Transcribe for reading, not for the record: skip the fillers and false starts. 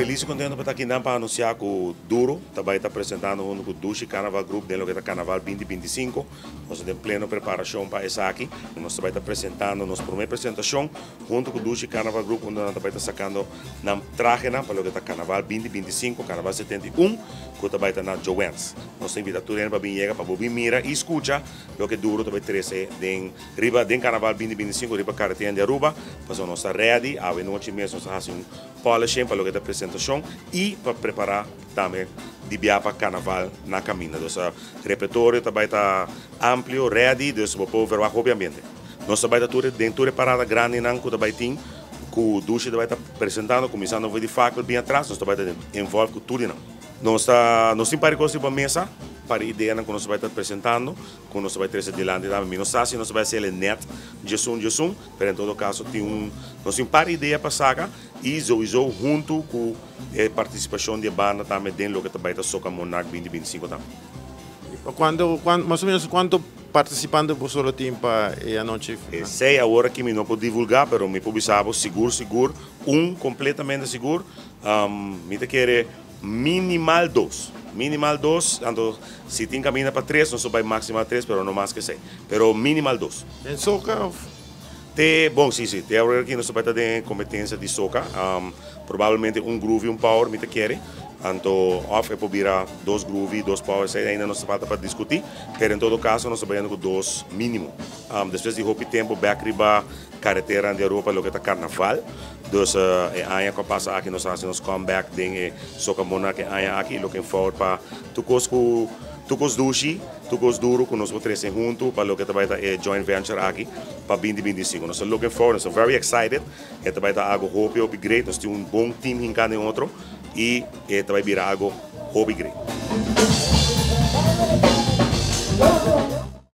Felis y contento pa ta aki nan pa anuncia cu Duro ta bay ta presentando hunto cu Dushi Carnaval Group den loke ta Carnaval 2025. Nos ta den pleno preparacion pa esaki. Nos ta bay ta presentando nos prome presentacion hunto cu Dushi Carnaval Group, unda nan ta bay ta sacando nan trahenan pa loke ta Carnaval 2025, Carnaval 71, cu ta bay ta na Joanne's. Nos ta invita tur hende pa bin yega pa bo bin mira y scucha loke Duro ta bay trece den riba den Carnaval 2025 riba carretera di Aruba, pasobra nos ta ready. Awe nochi mes nos ta haci un polishing pa loke ta presentacion y pa prepara tambe di bia pa Carnaval na caminda. Dus repertorio ta bay ta amplio, ready, dus bo por verwacht hopi ambiente. Nos ta bay ta tur den tur e parada grandinan cu ta bay tin cu Dushi ta bay ta presentando, cuminsando for di fakkel bin atras, nos ta bay ta involve cu tur di nan. Nos tin par di cos riba mesa, par di ideanan cu nos ta bay ta presentando, cu nos ta bay trece dilanti tambe. Mi no sa si nos ta bay haci el net djesun djesun, pero en todo caso nos tin un par di idea pa saca y souiso hunto cu e participacion di e banda tambe den loke ta bay ta Soca Monarch 2025 tambe. Pa cuanto, mas o menos cuanto participante boso lo tin pa e anochi? Esey awor aki mi no por divulga, pero mi por bisa bo sigur sigur, un completamente sigur, mi ta kere minimal dos. Minimal dos, anto si tin camina pa tres, nos bay maximal tres, pero no mas cu esey. Pero minimal dos. Den soca of? Te, bon, si, te awor aki nos bay ta den competencia di soca. Probablemente un groove y un power, mi ta kere. Anto, of e por bira dos groove, dos power, esey ainda nos falta pa discuti. Pero en todo caso, nos ta bayendo cu dos minimo. Despues di hopi tempo back riba carretera di Aruba pa loke ta Carnaval. Dus e aña cu a pasa aki nos a haci nos comeback den e Soca Monarch e aña aki. Looking forward pa tur cos cu tur cos dushi, tur cos duro cu nos por trece hunto pa loke ta bay ta e joint venture aki pa 2025. Nos ta looking forward, nos ta very excited. E ta bay ta algo hopi hopi great. Nos tin un bon team hinca den otro y e ta bay bira algo hopi great.